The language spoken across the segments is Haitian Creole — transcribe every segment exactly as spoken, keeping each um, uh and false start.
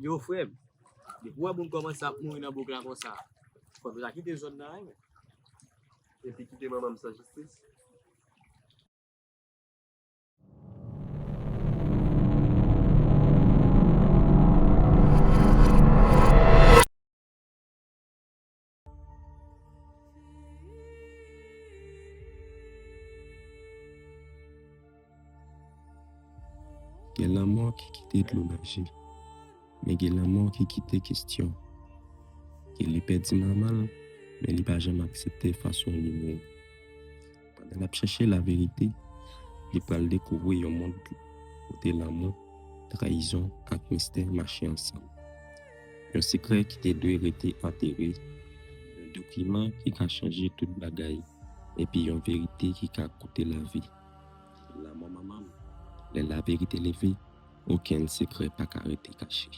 Yo, frè m, depi w wè moun kòmanse ap mouri nan bouk la konsa, fò nou ta kite zòn nan, wi. Epi kite manman m san jistis. Gen lanmò ki kite dlo naje, men gen lanmò ki kite kestyon. Gen li pèdi manman l, men li pa janm aksepte fason li mouri. Pandan l ap chèche laverite, li pral dekouvri yon mond kote lanmou, trayizon ak mistè mache ansanm. Yon sekrè ki te dwe rete antere, yon dokiman ki ka chanje tout bagay, epi yon verite ki ka koute lavi. Lanmò manman m, lè laverite leve, okenn sekrè pa ka rete kache.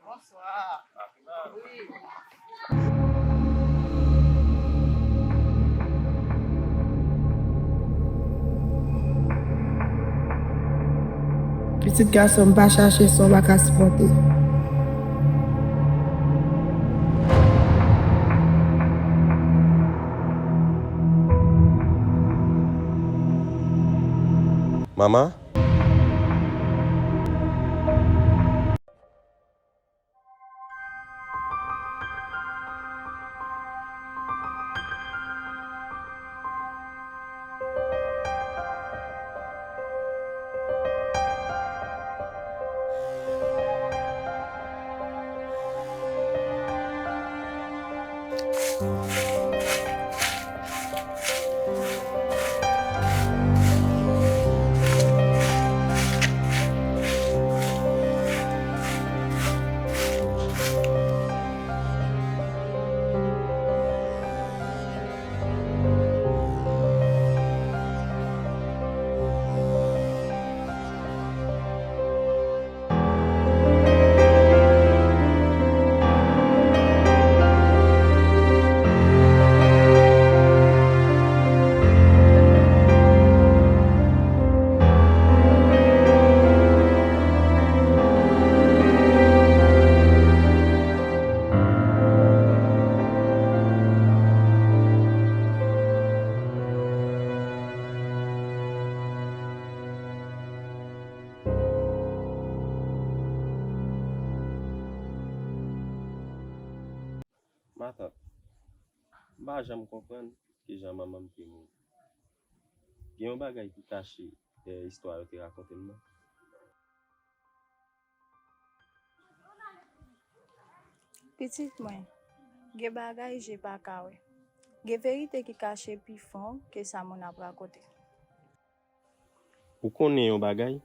Bonswa. Wi. Pitit gason m, pa chache sa w pa ka sipòte. Manman? Matant, m pa janm konprann kijan manman m te mouri. Gen yon bagay ki kache dèyè istwa yo te rakonte m nan. Pitit mwen, gen bagay je pa ka wè. Gen verite ki kache pi fon ke sa moun ap rakonte. Ou konnen yon bagay?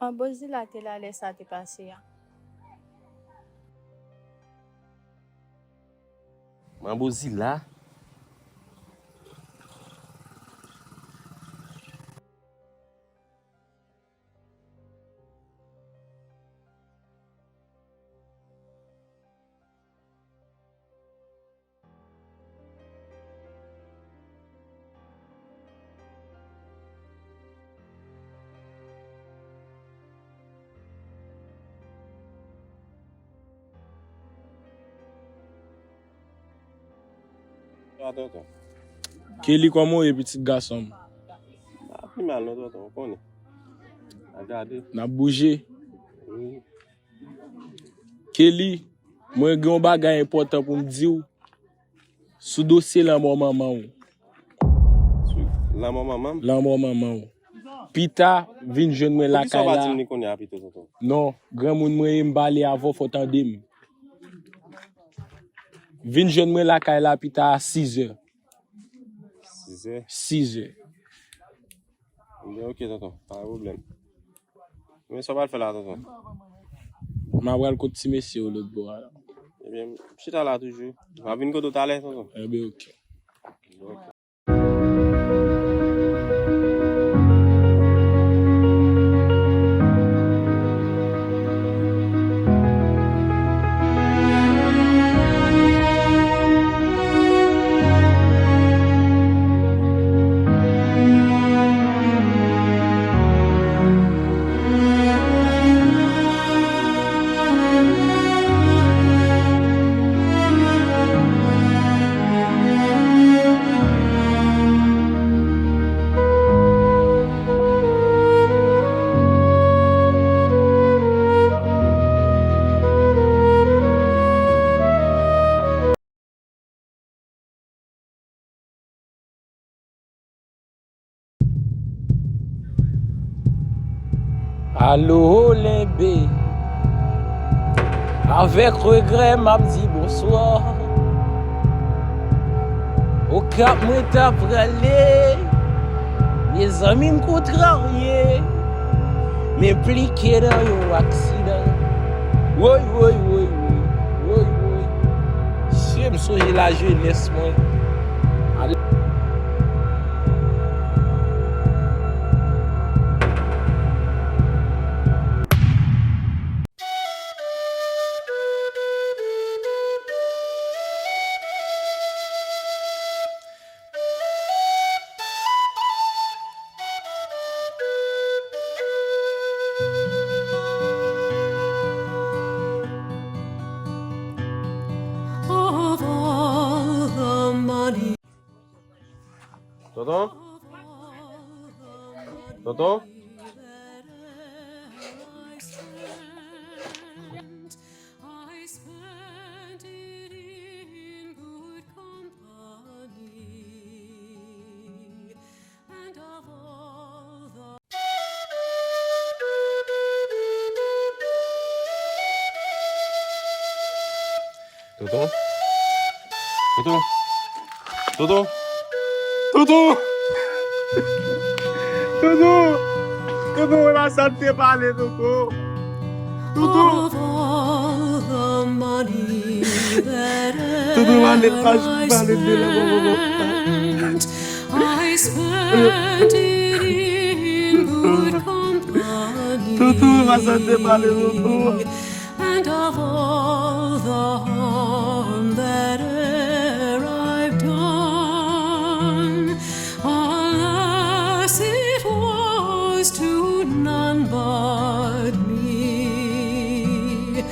Manbo Zila te la lè sa te pase a. Manbo Zila? Sa, tonton. Kelly, kòman w ye, pitit gason m? Pa pi mal non, tonton, ou konnen. A gade. N ap bouje. Wi. Kelly, mwen gen yon bagay enpòtan pou m di w sou dosye lanmò manman w. Sou lanmò manman m? Lanmò manman w. Pita, vin jwenn mwen lakay la. Poukisa w pa di m li kounye a pito, tonton? Non, granmoun mwen ye, m pale avè w, fò w tande m. Vin jwenn mwen lakay la pita a sizè. Sizè? Sizè. Ebyen, ok, tonton. Pa gen pwoblèm. Men sa w pral fè la, tonton? M a pral kot ti mesye yo lòt bò a la. Ebyen, chita la toujou. M a vin kote w talè, tonton. Ebyen, ok. Ok. Alo, Lenbe. Avèk regrè, m ap di bonswa. Okap mwen t ap prale, mezanmi, m kontrarye, m enplike nan yon aksidan. Woy, woy, woy, woy, woy, woy. Mesye, m sonje lajenès mwen. Ale. Tonton? Tonton? Tonton? Tonton? Tonton? Tonton! Tonton! Tonton, wè pa sa n te pale, Tonton! Tonton! Tonton, pale, pale, pale de la, pale, pale. Tonton, wè pa sa n te pale, Tonton! And of all the harm that e'er I've done, alas, it was to none but me.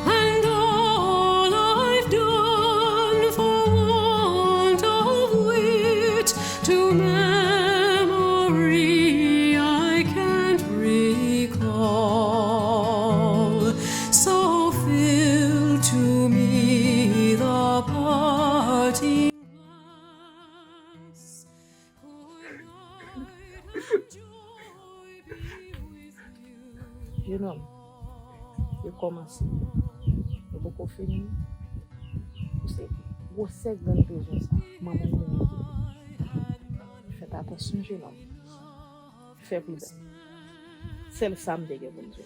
And all I've done for want of wit to memory I can't recall. So fill to me the parting glass. Could night of joy be with you? Jenòm, yo kòmanse. Yo poko fini. Ou se gwosè grenn prizon sa. Manman w mete. Fèt atansyon, jenòm. Fè pridan. Sèl sa m te gen pou m di w.